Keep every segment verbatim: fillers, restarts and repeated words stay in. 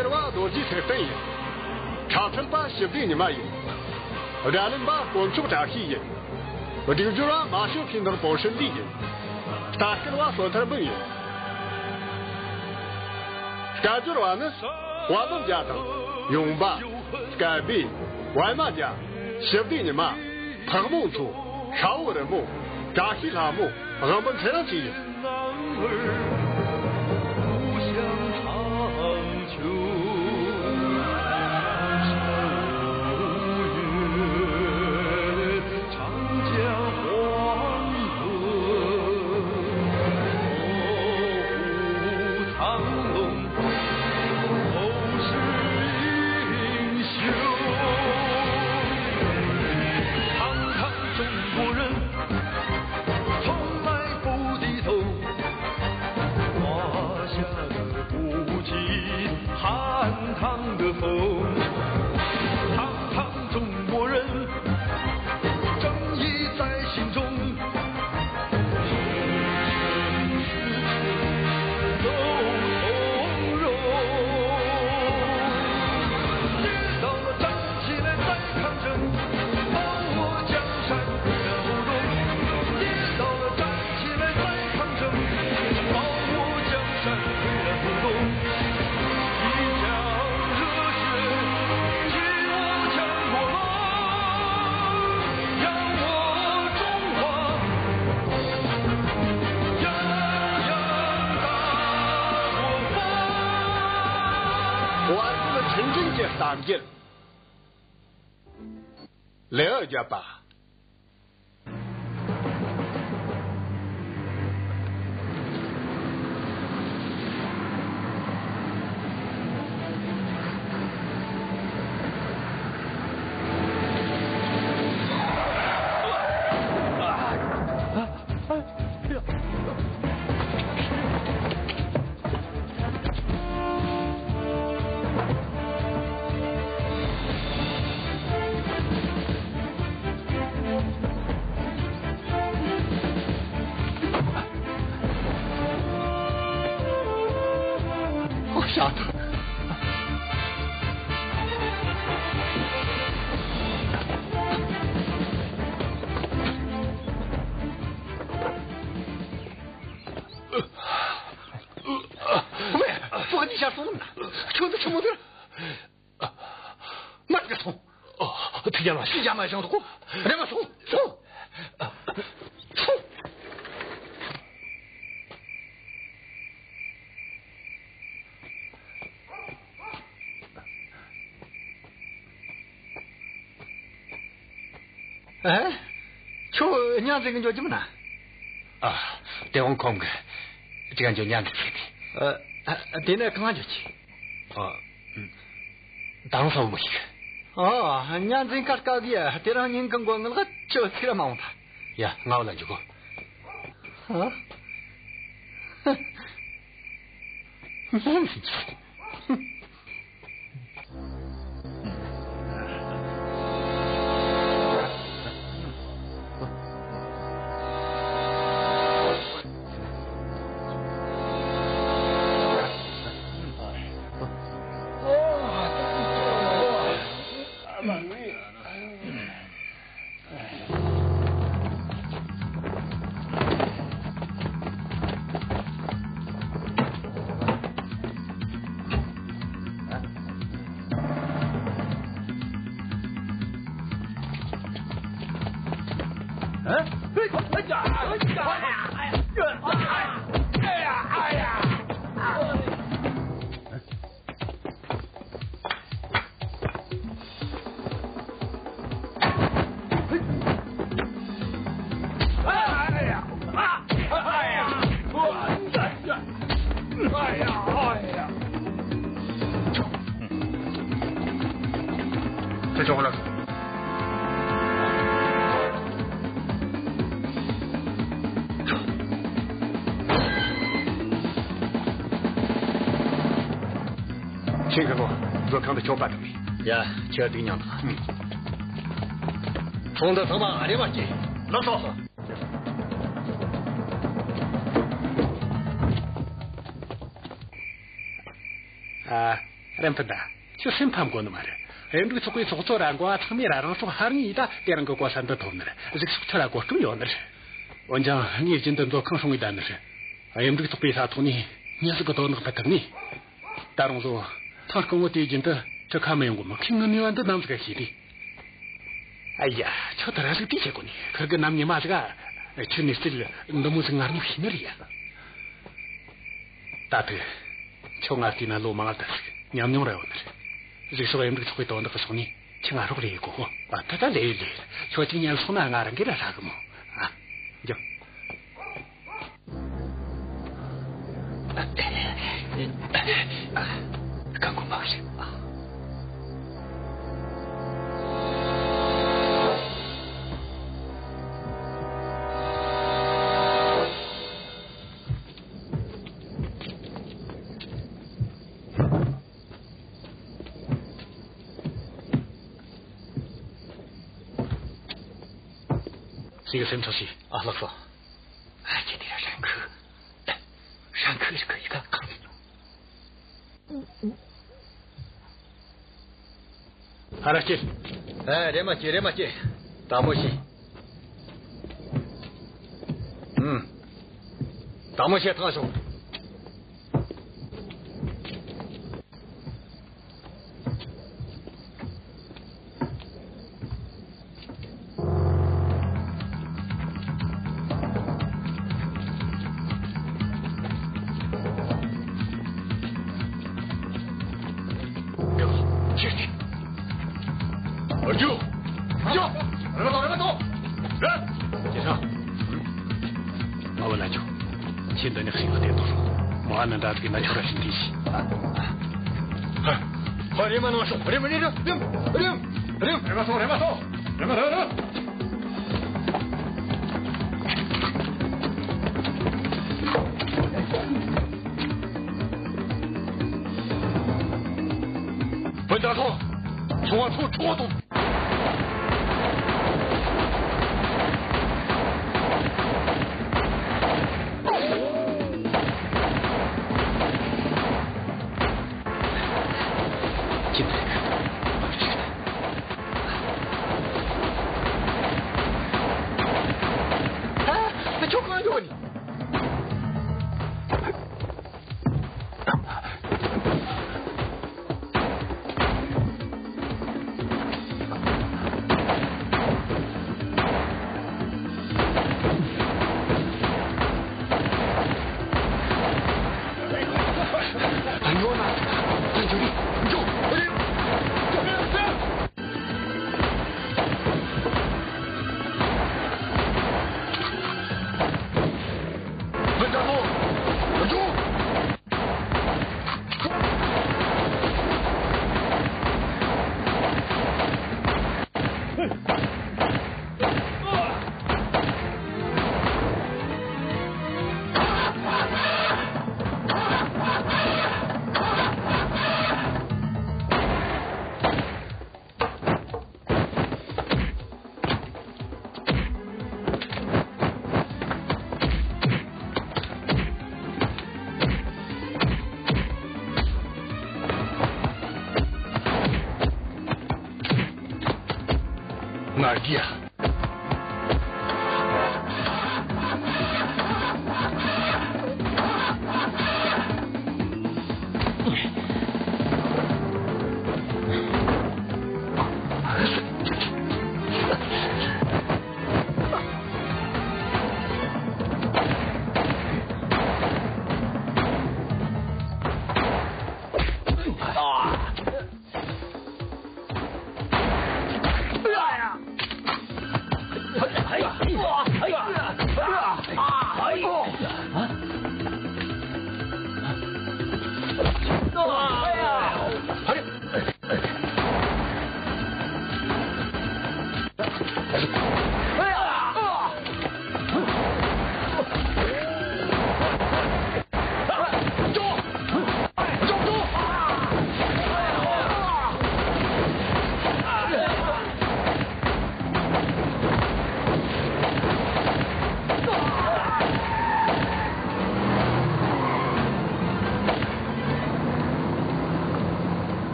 ཟེར་བ་རྡོ་རྗེ་ཐེག་དཔོན་ཡིན། འཁྲབ་ཁྲིད་པ་ཞི་བདེ་ཉི་མ་ཡིན། སྒྲ་ལེན་པ་དཀོན་མཆོག་བཀྲ་ཤིས་ཡིན། སྒྲིག་སྦྱོར་བ་མ་ཤོ་ཁའི་ནང་པོ་ཧྲི་ལི་ཡིན། ལྟ་སྐུལ་བ་བསོད་ཐར་འབུམ་ཡིན། སྐད་སྦྱོར་བ་ནི། བ་ལང་རྒྱལ་དང་། ཡུང་པ། སྐལ་བེ། པད་མ་རྒྱལ། ཞི་བདེ་ཉི་མ། ཕག་མོ་མཚོ། ཤ་བོ་རི་མོ། བཀྲ་ཤིས་ལྷ་མོ། དབང་པོ་ཚེ་རིང་བཅས་ཡིན། བར་སྐོར་ཆུང་འབྲིང་གི་གཏམ་རྒྱུད། ལེའུ་བརྒྱད་པ། ཨོ་ཤ་ཐུ། ཨོ་ཡ། ཙོག་གི་ཤ་སོང་ན། ཁྱོད་འདི་ཆི་མོ་འདིར། མར་གི་སོང་། ཨོ། ཐུགས་རྒྱལ་མ་ཞིག་རྒྱ་མ་བཞེངས་འདུག་གོ། རེམ་མ་སོང་། སོང་། སོང་། ཨེ། ཁྱོད་གཉའ་འཛིན་གི་འགྱོ་རྒྱུ་མིན་ན། ཨ། དེ་དབང་ཁོམ་གི་ཅི་ག་འགྱོ་གཉའ་འཛིན་ཟེར་ཏེ། ཨ། དེ་ནས་གང་འགྱོ་ཆི། ཨ། དང་སོ་མོ་ཞིག་ཨ། གཉའ་འཛིན་ཀ་དཀའ་གི། དེ་རིང་ཉིན་གི་མགོ་ངལ་ག་ཅི་ཚིག་ར་མ་འོང་ད། ཡ། ང་བ་ལ་འཇུག་གོ། ཨ། གཉའ་འཛིན་ཅི། ཁྱེད་ཀྱི་ལོ། བཟོ་ཁང་དུ་ཁྱོད་པ་དང་། ཡ། ཁྱོད་སྡུག་མྱངས་དང་། ཚོང་འདི་ཚང་མ་རེ་བ་སྐྱེས། ལགས་སོ། ཨ། རེམ་ཕུད་ད། ཁྱོད་སེམས་ཕམ་དགོས་ནི་མ་རེད། གཡུ་འབྲུག་ཚོགས་པའི་ཚོགས་གཙོ་ར་འགོ་བ་ཚང་མས་ར་རང་སྲོག་ཧར་ངེས་ཡིས་ད་དེ་རིང་གི་གོ་ས་འདི་ཐོབ་ནི་རེད། གཟིགས་ཤོག་ཁྱོད་ལ་གོ་སྐབས་ཡོད་ནི་རེད། འོན་ཀྱང་ངས་རྒྱུན་དུ་མཛོད་ཁང་སྲུང་ངེས་བསྡད་ནི་རེད། གཡུ་འབྲུག་ཚོགས་པའི་ས་ཐོག་ནས་མྱི་ཟིག་གི་དོན་དག་ཕུད་ཐུབ་ནས། ད་རུང་བཟོ། ཐེངས་དང་པོ་དེའི་རྒྱུན་དུ་གྲུ་ཁ་མི་ཡོང་གི་མོ་ཁྱེད་ངི་ནུས་པ་འདི་ནམ་ཟིག་ག་ཤེས་དུས། ཨ་ཡ། ཁྱོད་ད་ར་ཟིག་དེ་བྱེད་གོ་ནི་ཁིར་གི་ནམ་ཉི་མ་ཟིག་ག་ཁྱོད་ནི་རྩིས་འདི་མོ་ཟིག་ངར་ཉོག་ཤེས་ནི་རེད་ཡ། ད་དུ། ཁྱོད་ང་བལྟས་ན་ལོ་མང་ད་ཟིག་ཉམས་མྱོང་ར་ཡོད་ནི་རེད། གཟིགས་ཤོག་གཡུ་འབྲུག་ཚོགས་པའི་དོན་དག་གི་ཕྱོགས་ནས་ཁྱོད་ང་རོགས་རེ་ཡེད་གོ། ཨ་ད་ད་ལེ་ལེ། ཁྱོད་ཅིག་ཉན་སོང་ན་ང་རང་གིས་ར་ཧྲ་གི་མོ། ཨ། འཇོག་ཟིག་སེམས་ཆགས་ཤིག་ཨ་ལགས་སོ། ཨ་ཁྱེད་དེ་ར་ཧྲན་ཁུ། ཧྲན་ཁུ་ཞིག་གི་ཡི་ག་ཁ། ཧ་ར་སྐྱེ། ཨེ། རེམ་མ་སྐྱེ། རེམ་མ་སྐྱེ། དལ་མོ་བྱོས། ཨུམ། དལ་མོ་བྱོས་ཐང་ཤོག་རྒྱུགས། རྒྱུགས། རྒྱུགས། རེམ་མ་ཐོངས། རེམ་མ་ཐོངས། རེད། ཇེ་ཧྲང་། ཨ་བ་ལ་ཆོ། ཁྱེད་འདི་ནས་ཤིག་ལ་བསྟན་དོ། མོ་ཨ་ནི་འདྲ་ཟིག་ན་ཆོ་ར་ཤིན་དེ་ཤི། ཧ། ཧ། རེམ་མ་ནང་ཤོག་རེམ་མ་རེམ་མ། རེམ། རེམ། རེམ་མ་སོང་། རེམ་མ་སོང་། རེམ་མ་རེམ་མ། བུ་ད་ཐོ། ཚོང་བ་ཚོ་ཁྲོ་དང་། ཁྱེད་ཚོས་ང་ཅིག་ཨ། ཁྱོད་གང་ཡོད་ནི། ང་རྒྱལ།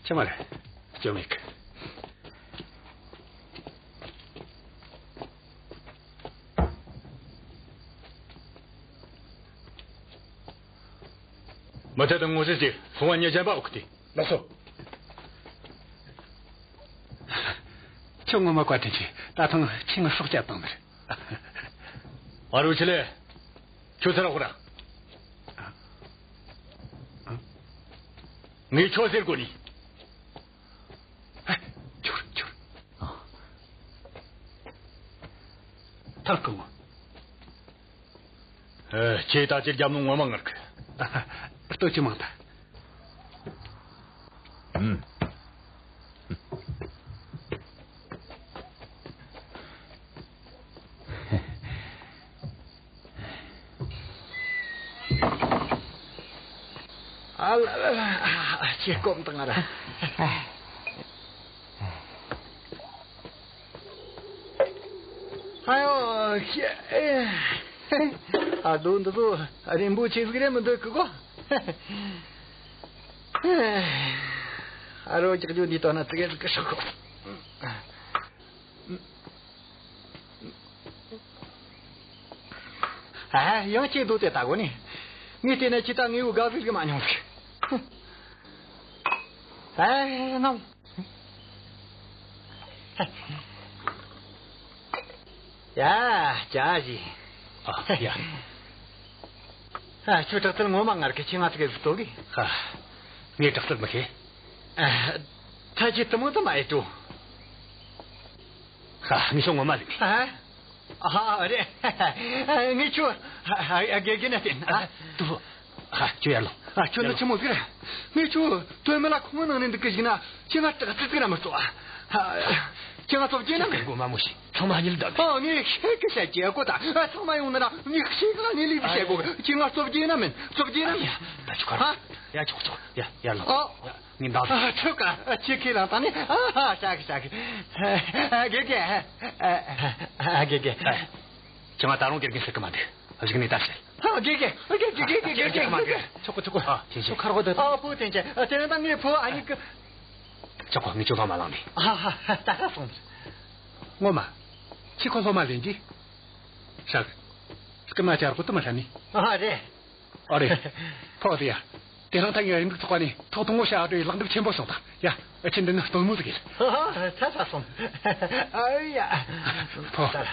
ཆི་མ་རེད། སྐྱོན་མེད་གི། མུ་མཐུད་དུ་ངོ་ཤེས་ཀྱི་སོང་བ་ཉེ་ཅན་པ་འོག་གི་དེ། ལགས་སོ། ཁྱོད་ངོ་མ་བཀའ་དྲིན་ཆེ། ད་ཐེངས་ཁྱོས་ང་སྲོག་སྐྱབས་བཏང་ནི་རེད། ཨ་རོ་ཆི་ལེ། ཁྱོད་ཚུར་ར་ཤོག་ར། ངས་ཁྱོད་ཟེར་གོ་ནི། ཨ། ཁྱོད་ཁྱོད། ཨ། ཐར་གི་ངོ་། ཨེ། ཁྱེད་ད་ཅི་རྒྱབ་ནོ་ངོ་མ་ངར་གི། ལྟོས་ཅི་མང་ད། ཨུམ། ཨ་ལ་ལ་ལ། ཨ། ཁྱེད་སྐོམ་དང་ང་ར། ཨ་ཡོ། ཁྱེད། ཨ། རྡོ་འདི་ཚོ་རིན་པོ་ཆེ་ཟིག་རེད་མི་འདུག་གི་གོ། ཨ་རོ། ཀྱག་ཀྱོག་འདི་ལྟ་ན་ཙི་གེ་ཟིག་གི་ཤོག་གོ། ཨ། ཡང་ཁྱེད་རྡོ་དེ་ལྟ་གོ་ནི། ངས་བལྟས་ན་ཁྱེད་ད་དངོས་པོ་དགའ་ཟིག་ཟིག་མ་མྱོང་ཟིག། ཨ། ནམ། ཡ། ཅ་ཞིག། ཨ། ཡ། ཨ། ཁྱོད་དྲག་རྩལ་ངོ་མ་ངར་གི། ཁྱེད་ང་ཙི་གེ་ཟིག་ལྟོ་གི། ཧ། ངས་དྲག་རྩལ་མི་ཤེས། ཨ། ད་ཁྱེད་དེ་མོ་ད་མ་ཡེ་དྲོ། ཧ། ངས་ཁྱོད་ངོ་མ་ལེན་གི། ཨ། ཨ། རེད། ངས་ཁྱོད། ཨ། དགེ་རྒན་ན་བསྟན། ཨ། དུ། ཧ། ཁྱོད་ཡར་ལོངས། ཨ། ཁྱོད་ནི་ཆི་མོ་ཟིག་རེད། ངས་ཁྱོད་དོན་མེད་ལ་ཁོང་ནང་ནས་འདུག་གི་བཞག་ན་ཁྱེད་ང་དྲག་རྩལ་ཟིག་ར་མི་སྟོར། ཨ། ཁྱེད་ང་སྟོབས་རྒྱས་ན་མིན། མགོ་མ་མོ་ཞིག། ཚང་མ་གཉིད་ལྡབ། ཨ། ངས་ཤེས་གི་བཤད་རྒྱུ་གོ། ད་ཚང་མ་ཡོང་ན་ར་ངས་ཤེས་གི་ངས་ལས་བཤད་གོ། ཁྱེད་ང་སྟོབས་རྒྱས་ན་མིན། སྟོབས་རྒྱས་ན་མིན། ད་ཆུ་ཁར། ཡ། ཆོག་ཆོག། ཡ། ཡར་ལོངས། ཨ། ངས་འདང་། ཨ། ཆོག་ག། ཁྱེད་ཁས་བླངས་ད་ནི། ཨ། ཧ། ཧ། ཤག་ཤག། ཨ། དགེ་རྒན། ཨ། ཨ། དགེ་རྒན། ཨ། ཁྱེད་ང་ད་རུང་དགེ་རྒན་ཟེར་གི་མ་འདུག། གཞུག་ནས་ད་ཟེར། ཨ། དགེ་རྒན། དགེ་རྒན། དགེ་རྒན། དགེ་རྒན། ཆོག་གི། ཆོག་གི། ཨ། ཁྱེད་ཁྱེད་ཁར་གོ་ད། ཨ། ཕོ་བསྟན་ཅན། ཨ། དེ་ན་ད་ངས་ཕོ། ཨ། གཉིས་ཀ། ཆོག་གི། ངས་ཁྱོད་ལྷོ་མ་ལངས་ནས། ཨ་ཧ་ཧ། ད་ཧ་སོང་། ངོ་མ། ཁྱེད་ཁོ་ལྷོ་མ་ལེན་གྱི། ཤག། སྐུ་མ་ཅར་གོ་དུ་མ་ཧྲ་ནི། ཨ། རེད། ཨོ་རེད། ཕོ་དེ་ཡ། དེ་རིང་ཐང་ངའི་རིམ་འགྲིག་ཚོགས་པ་ནས་ཐོག་དང་པོ་ཤ་ཨ་ཏོའི་ལེགས་འགྲུབ་ཆེན་པོ་སོང་ད། ཡ། ཨ། ཁྱེད་འདི་ནི་སྟོན་མོ་ཟིག་ཡིན། ཧ་ཧ། ཚ་ཚ་སོང་། ཨ་ཡ། ཕོ། ཚ་ལ།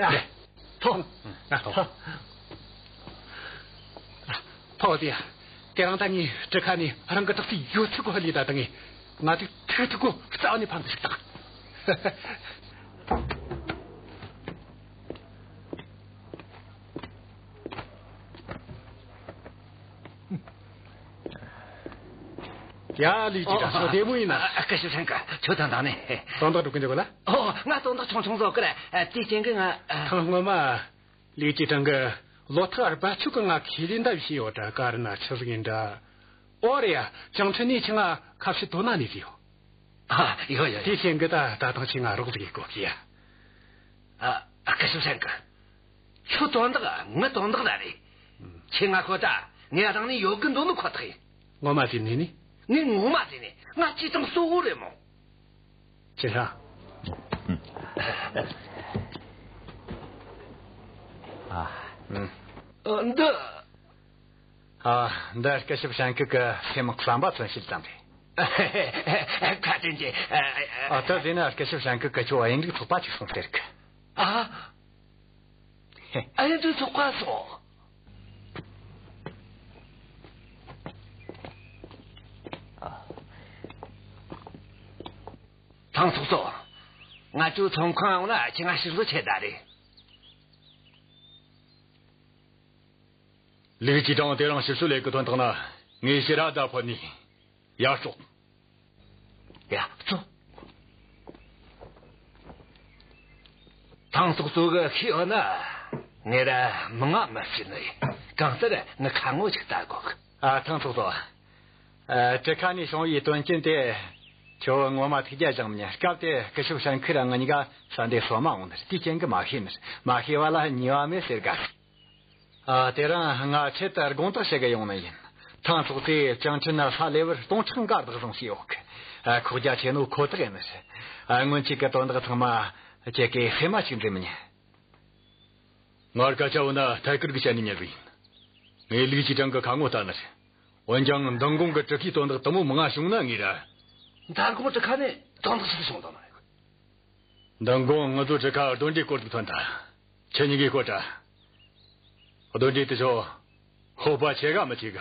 ཡ། ཕོ། ཡ། ཕོ། ཕོ་དེ་ཡ། དེ་རིང་ཐང་ངའི་གྲུ་ཁ་ནས་རང་གི་དྲག་རྩལ་ཡོད་ཚད་གོ་ལས་ད་དང་ངས། ང་ཚོས་ཐུག་ཐུག་གོ་རྩ་བ་ནས་ཕམ་ཟིག་བཏང་། ཡ། ལིའུ་ཅི་ཀྲང་། ཨོ། ཁྱོད་བདེ་མོ་ཡིན་ན། ཨ། སྐུ་ཞབས་ཧྲན་ཀི། ཁྱོད་དང་དང་ནས། དོན་དག་སྒྲུབ་གི་འཇུག་གོ་ལ། ཨོ། ང་དོན་དག་ཆུང་ཆུང་བཟོ་གི་ར། ཨ། དེའི་རྐྱེན་གྱིས་ང་། ཨ། ཐེངས་སྔོན་མ་ལིའུ་ཅི་ཀྲང་གིས་ལོ་ཐག་རྦད་ཆོད་གི་ང་ཁས་ལེན་འདྲ་བྱས་ཡོད་དྲ། ག་རེ་ན་ཆི་ཟིག་ཡིན་དྲ། ཨོ་རེད་ཡ། ཅང་ཁྲིན་ནས་ཁྱེད་ང་ཁ་བཤད་དོ་ན་ནས་ཟིག་ཡོད། ཨ། ཡོད་ཡོད་ཡོད། དེའི་རྐྱེན་གྱིས་ད་ད་ཐེངས་ཁྱེད་ང་རོགས་ཟིག་ཡེད་དགོས་གི་ཡ། ཨ། སྐུ་ཞབས་ཧྲན་ཀི། ཁྱོད་དོན་དག་ངའི་དོན་དག་ར་རེད། ཁྱེད་ང་ཁོ་ད་ངས་རང་ནས་ཡོད་གི་འདོད་ནི་ཁོ་ཐག་ཡིན། ངོ་མ་ཟེར་ནས་ནི། ངས་ངོ་མ་ཟེར་ནས། ང་སྤྱིར་བཏང་གཙོ་བོ་རེད་མོ། ཅི་ཧྲ། ཨ། ཨ། འདི། ཨ། འདི་སྐུ་ཞབས་ཧྲན་ཀི་གི་སེམས་བསམ་པ་མཚོན་བྱེད་ཙམ་རེད། བཀའ་དྲིན་ཆེ། ཨ། ད་ཟེར་ན་སྐུ་ཞབས་ཧྲན་ཀི་གིས་ཁྱོད་དབྱིན་ལུགས་ཚོགས་པ་ཅིག་སོང་ཟེར་གི། ཨ། ཨ། དབྱིན་ལུགས་ཚོགས་པ་སོང་། ཨ། ཐང་ཚོགས་གཙོ། ང་ཚོའི་ཚོང་ཁང་ཡོང་ན་ཁྱེད་ང་ཞིག་བཟོ་ཆེ་ད་རེད། ལིའུ་ཅི་ཀྲང་དེ་རིང་ཞིབ་དཔྱོད་ལས་ཀྱི་དོན་དག་ན་ངས་ཕྱིར་ར་བརྡ་ཕོད་ནས། ཡར་ཙོག། ཡར་ཙོག། ཐང་ཚོགས་གཙོ་གིས་ཤེས་ཡོད་ན་ངས་ར་མི་ང་མི་བྱེད་ནི། གང་ལྟར་ངས་ཁ་ངོ་ཅིག་ལྟ་དགོས། ཨ། ཐང་ཚོགས་གཙོ། ཨ། གྲུ་ཁ་ནས་བྱུང་བའི་དོན་རྐྱེན་དེ་ཁྱོད་ངོ་མ་ཐུགས་རྒྱལ་བཞེངས་མི་ཉན། སྐབས་དེ་སྐུ་ཞབས་ཧྲན་ཁི་ར་ང་གཉིས་ཀ་ས་འདི་སོ་མ་འོང་ནི་རེད། དེའི་རྐྱེན་གྱིས་མ་ཤེས་ནི་རེད། མ་ཤེས་པ་ལ་ཉེས་པ་མེད་ཟེར་ག། ཨ། དེ་རིང་ང་ཆེད་དུ་དགོངས་དག་བྱེད་གི་ཡོང་ནི་ཡིན། ཐང་ཚོགས་དེ་ཅང་ཁྲིན་ན་ས་ལེ་བར་སྟོང་ཕྲག་འགའ་བདག་བཟུང་བྱས་ཡོད་གི། ཨ། ཁོག་རྒྱ་ཆེ་ནོ་ཁོ་ཐག་ཡིན་ནི་རེད། ཨ། སྔོན་ཆད་གི་དོན་དག་ཚང་མ་ཁྱེད་ཀྱིས་ཧེ་མ་ཞིག་འདྲི་མི་ཉན། ངར་སྐད་ཆ་བོ་ན་ཐད་ཀར་གི་བཤད་ནི་ཉན་ཟིག་ཡིན། ངས་ལིག་ཅི་ཀྲང་གི་ཁ་ངོ་ལྟ་ནི་རེད། འོན་ཀྱང་མདང་དགོང་གི་དྲུ་ཁའི་དོན་དག་དུ་མོ་མང་ང་བྱུང་ན་ངེས་ར། མདང་དགོང་དྲུ་ཁ་ནས་དོན་དག་ཟིག་བྱུང་དང་ནི་རེད། མདང་དགོང་ང་ཚོ་དྲུ་ཁ་གདོན་འདྲེ་སྐོར་ཟིག་ཐོན་ད། ཁྱེད་གཉིས་ཀས་གོ་དྲ། གདོན་འདྲེ་དེ་ཚོ་ཧོ་པ་ཆེ་ག་མི་ཆེ་ག་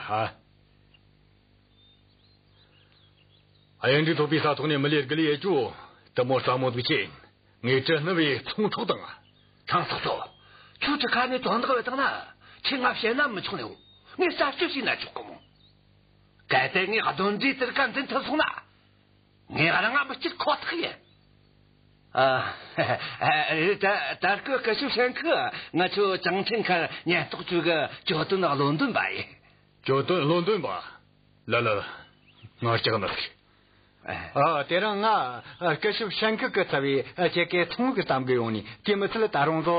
ཨ། གཡུ་འབྲུག་ཐོག་པའི་ས་ཐོག་ནས་མི་ལས་དགུ་ལས་ཡེ་ཅུ་དུ་མོ་ས་མོ་དུ་ཆེ། ངས་དྲི་ནི་བའི་ཚོང་ཚོགས་དང་། ཐང་ཚོགས་ཚོ། ཁྱོད་དྲུ་ཁ་ནས་དོན་དག་བས་བཏང་ན་ཁྱེད་ང་བཤད་ན་མི་ཆོག་ནས་འོ། ངས་རྩད་གཅོད་བྱས་ན་ཆོག་གི་མོ། གལ་ཏེ་ངས་གདོན་འདྲེ་དེར་ག་འཛིན་ཐུབ་སོང་ན། ངས་རང་ང་མི་སྐྱིད་ཁོ་ཐག་ཡིན། ཨ། ཨ། ད་ད་སྐུ་སྐུ་ཞབས་ཧྲན་ཁི་ང་ཆོ་ཅང་ཁྲིན་ཁར་ཉེན་རྟོག་ཅུས་གི་གྱོད་དོན་བློ་འདོན་པ་ཡིན། གྱོད་དོན་བློ་འདོན་པ། ལ་ལ་ལ། ང་ལྕགས་ནག་ཟིག་ཨ། དེ་རིང་ང་སྐུ་ཞབས་ཧྲན་ཁི་གི་ཚབ་བྱས་ཁྱེད་ཀའི་ཚོང་གི་གཏམ་གི་ཡོང་ནས། དེ་མི་ཚད་ད་རུང་ཚོ་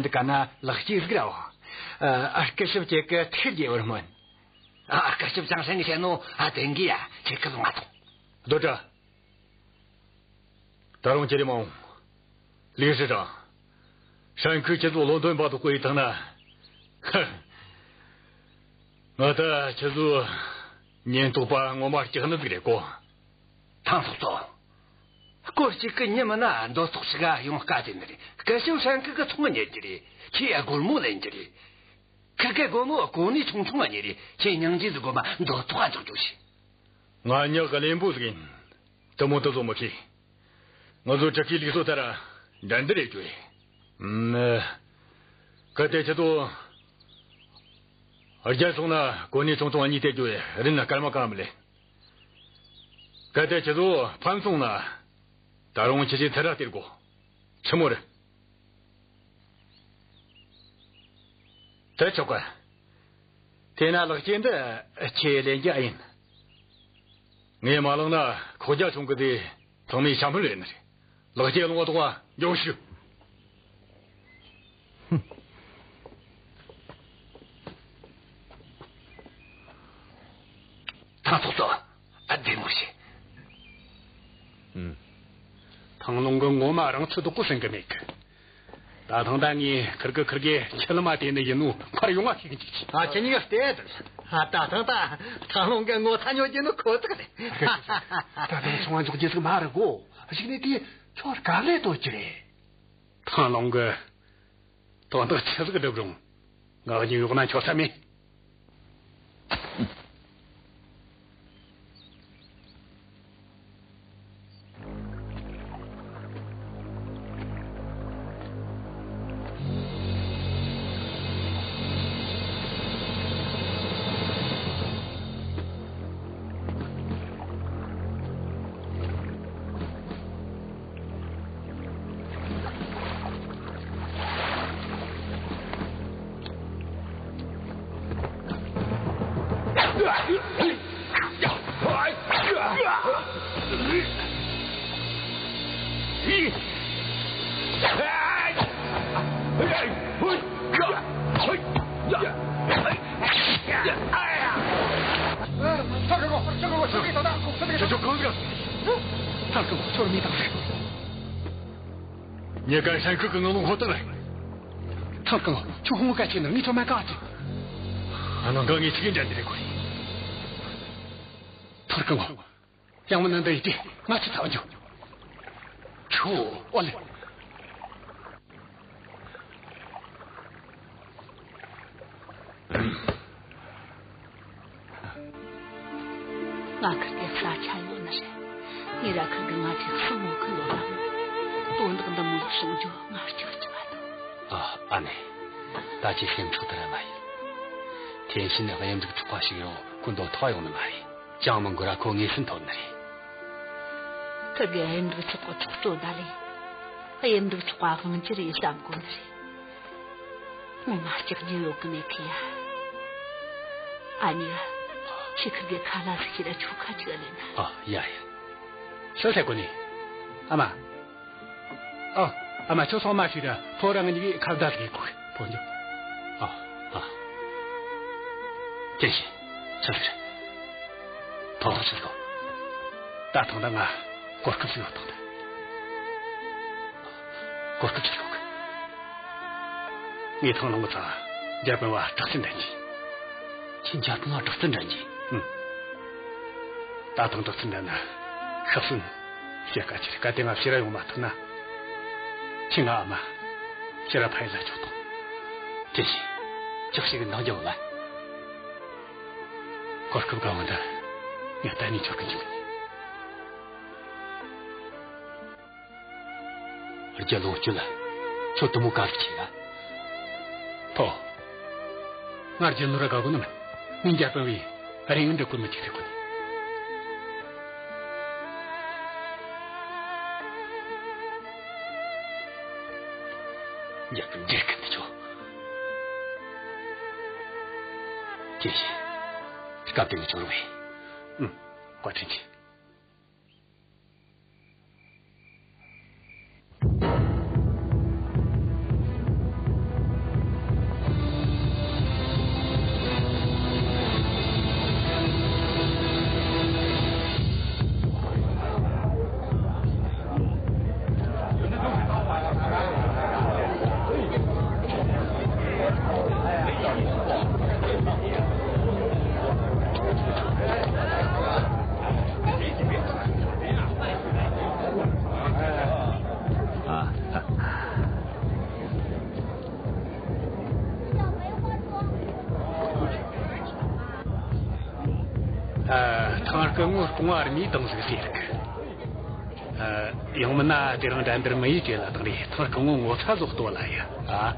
འདི་ག་ན་ལག་སྐྱེས་ཟིག་ར་བ། ཨ། སྐུ་ཞབས་ཁྱེད་ཀྱི་ཐུགས་རྗེ་བར་སྨོན། ཨ། སྐུ་ཞབས་ཅང་ཧྲན་གི་བཤད་ནོ་ཨ་བདེན་གི་ཡ། ཁྱེད་ཀྱི་ལོ་ང་ཐོང་། རྡོ་བཀྲ། ད་རུང་ཁྱེད་རེ་མ་འོང་། ལིའུ་ཧྲི་ཀྲང་། ཧྲན་ཁི་ཁྱེད་ཚོ་བློ་འདོན་པ་དུ་བསྐོས་ཡི་ཐང་ན། ཧ། ང་ད་ཁྱེད་ཚོ་ཉེན་རྟོག་པ་ངོ་མ་སྐྲག་ནི་ཟིག་རེད་གོ། ཐང་ཚོགས་ཚོ། སྐོར་གཅིག་གི་ཉིན་མིན་ན་མདོ་ཚོགས་ཤིག་ག་ཡོང་དཀའ་དེ་ནི་རེད། སྐུ་ཞབས་ཧྲན་ཁི་གི་ཚོང་ཉེ་རྒྱུ་རེད། ཁྱེད་སྒོར་མོ་ལེན་རྒྱུ་རེད། ཁིར་གེ་སྒོར་མོ་གོ་ནི་ཆུང་ཆུང་ཉེ་རེད། ཁྱེད་སྙིང་རྗེ་ཟིག་དགོས་མ་མདོ་ཐོག་ག་འཇོག་རྒྱུ་ཞིག་ང་ཉག་གི་གླེན་པོ་ཟིག་ཡིན། དུ་མོ་དུ་བཟོ་མི་ཤེས། ང་ཚོ་དྲུ་ཁའི་ལུགས་སྲོལ་ལྟར་འགྲན་བསྡུར་རེ་བཅོས། ཨུམ། གལ་ཏེ་ཁྱེད་ཚོ་རྒྱལ་སོང་ན་གོ་གནས་ཆུང་ཆུང་གཉིས་སྟེར་རྒྱུ་རིན་སྐར་མ་གང་མི་ལེན། གལ་ཏེ་ཁྱེད་ཚོ་ཕམ་སོང་ན་ད་རུང་ཁྱེད་ཀྱིས་ཚུར་ར་སྟེར་དགོ། ཆི་མོ་རེད། དེ་ཆོག་གི། དེས་ན་ལག་སྐྱེས་འདི་ཁྱེད་ལེན་རྒྱུ་ཨེ་ཡིན། ངས་མ་བླངས་ན་ཁོག་རྒྱ་ཆུང་གི་དེ་ཚང་མས་ཤ་འཕུལ་རེད་ནི་རེད། ལག་སྐྱེས་ལོང་བ་དོག་པ་འཇོག་ཤོག་ཐང་ཚོགས་ཚོ། ཨ། བདེ་མོ་བྱོས། ཨུམ། ཐང་ལུང་གི་ངོ་མ་རང་ཚུགས་དོག་པོ་སེང་གི་མེད་གི། ད་ཐང་ད་ངས་ཁིར་གི་ཁིར་གེ་ཁྱི་ལི་མ་དེ་ནི་ཡིན་ནོ་ཁར་ཡོང་ང་ཤེས་གི་འཇུག་ཅིག་ཨ། ཁྱེད་གཉིས་ཀ་བལྟས་དང་། ཨ། ད་ཐང་ད་ཐང་ལུང་གི་ངོ་ཚ་ཉོ་རྒྱུ་ནི་ཁོ་ཐག་རེད། ད་ཐང་ཚོང་བ་འཇོག་རྒྱུ་ཟིག་མ་རེད་གོ། གཞུག་ནས་དེ་ཁྱོད་དཀའ་ལས་གཏོད་རྒྱུ་རེད། ཐང་ལུང་གི་དོན་དག་ཆི་ཟིག་སྒྲུབ་རུང་ང་གཉིས་ཡོག་ན་ཆོག་ས་མེད། ཁྱོད་ཁྱོད་གང་ཟིག་ཐར་གི་ཁྱོད་མི་དང་། ཉེ་གན་ཧྲན་ཁུ་གི་ངང་ལུང་ཧོ་ཏག་རེད། ཐང་གང་ཁྱོད་ཧོང་ག་ཆེ་ན་ངས་ཁྱོད་མ་ག་ཅི། ཨ་ནང་ག་ངས་ཆི་གིན་འདྲ་འདི་རེད་གོ་རེད། ཐར་གང་། ཡང་མིན་ན་འདི་ཡིན་ཏེ་ང་ཆི་ཚ་བ་འཇོག་ཁྱོད་ཨོ་ལེ། ང་ཁིར་གི་ས་ཆ་ཡོད་ནི་རེད། ངས་ར་ཁིར་གི་ང་ཅིག་སུ་མོ་ཁུ་ཡོད་ལ། དོན་དག་འདི་མོ་ལ་བྱུང་རྒྱུ་ང་སྐྱོ་སྐྱོ་བ་དང་། ཨ། ཨ་ནེ། ད་ཅི་སེམས་ཚོགས་དེ་ར་མ་ཡིན། ཐེན་ཤིན་ནི་གཡུ་འབྲུག་ཚོགས་པ་ཞིག་ཡོད། ཁོ་འདོད་ཐོག་ཡོང་ནི་མ་རེད། ཅང་མི་འགོར་ར་ཁོ་ངེས་སུ་ཐོན་ནི་རེད། ཁིར་གི་གཡུ་འབྲུག་ཚོགས་པའི་ཚོགས་གཙོ་ད་ལས། གཡུ་འབྲུག་ཚོགས་པ་དབང་སྒྱུར་ཡེ་བསམ་གོ་ནི་རེད། ངོ་མ་སྐྲག་རྒྱུ་ཡོད་གི་མེད་གི་ཡ། ཨ་ནེ། ཁྱེད་ཁིར་གི་ཁ་ལ་ཟིག་ཁྱེར་ར་ཆོ་ཁ་ཅིག་ལེན་ན། ཨ། ཡ་ཡ། ཤོད་ཤ་གོ་ནི། ཨ་མ། ཨ། ཨ་མ་ཁྱོད་སོང་མ་ཤི་ར་ཕོ་རང་གཉིས་ཁ་བརྡ་ཟིག་གོ་ཕོ་འཇོག་ཨ། ཨ། ཐེན་ཤིན། ཆི་ཟིག་རེད། ཐོག་ཐག་ཆོད་གོ། ད་ཐེངས་ད་ང་གོ་སྐབས་ཟིག་ཡོད་ཐོག་ད། གོ་སྐབས་ཆི་ཡོད་གི། ངས་ཐང་ལུང་གི་ཚང་འཇར་པན་བ་དྲག་རྩལ་འགྲན་གྱི། ཁྱེད་འཇར་པན་བ་དྲག་རྩལ་འགྲན་གྱི། ཨང་། ད་ཐེངས་དྲག་རྩལ་འགྲན་ན་ཤབ་སུན་བཤད་ཀ་ཆེ། གལ་ཏེ་ང་ཕྱིར་ར་ཡོང་མ་ཐུབ་ན། ཁྱེད་ང་ཨ་མ་ཕྱིར་ར་ཕ་ཡུལ་ལ་ཆོག་དང་། དེ་བཞིན་ཅག་ཞིག་གི་འདང་རྒྱག་ལ། གོ་སྐབས་དགའ་བོ་འདི་ངས་གཏན་ནས་འཆོར་གི་འཇུག་མིན། རྒྱལ་ལོངས་སྤྱོད་ལ། ཁྱོད་དུ་མོ་ག་རེ་བྱེད་ལ། ཕོ། ང་རྒྱལ་ནོར་ར་དགའ་གོ་ནི་མིན། མིན་འཇར་པན་བའི་རིང་འདྲ་བཀོད་མི་ཅིག་རེད་གོ་ནི། འཇར་པན་འདྲེ་ཁན་དེ་ཆོ། ཀྱེ་ཤི། སྐབས་དེ་ནས་ཆོ་རུ་བས། ཨུམ། བཀའ་དྲིན་ཆེ། ཨ། ཐང་སྐུ་ངོ་སྐུ་ངོ་ཨར་མི་དང་ཟིག་ཟེར་གི། ཨ། ཡང་མིན་ན་དེ་རིང་འགྲན་བསྡུར་མི་ཡི་གྲས་ལ་དང་རེ་ཐང་སྐུ་ངོ་ངོ་ཚ་ཟོག་ལྟོ་ལ་ཡ། ཨ།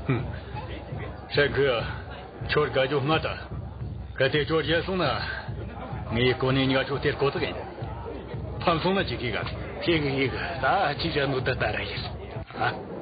ཧུམ། ཧྲན་ཁུ། ཁྱོད་དགའ་རྒྱུ་སྔ་ད། གལ་ཏེ་ཁྱོད་རྒྱལ་སོང་ན། ངས་གོ་ནས་ཉག་ཆོ་སྟེར་གོ་ཐག་ཡིན། ཕམ་སོང་ན་ཅི་གི་ག་ཤེས་གི་ཡིན་གི། ད་ཅི་བྱ་ནོ་ད་ད་ར་ཡིན། ཨ།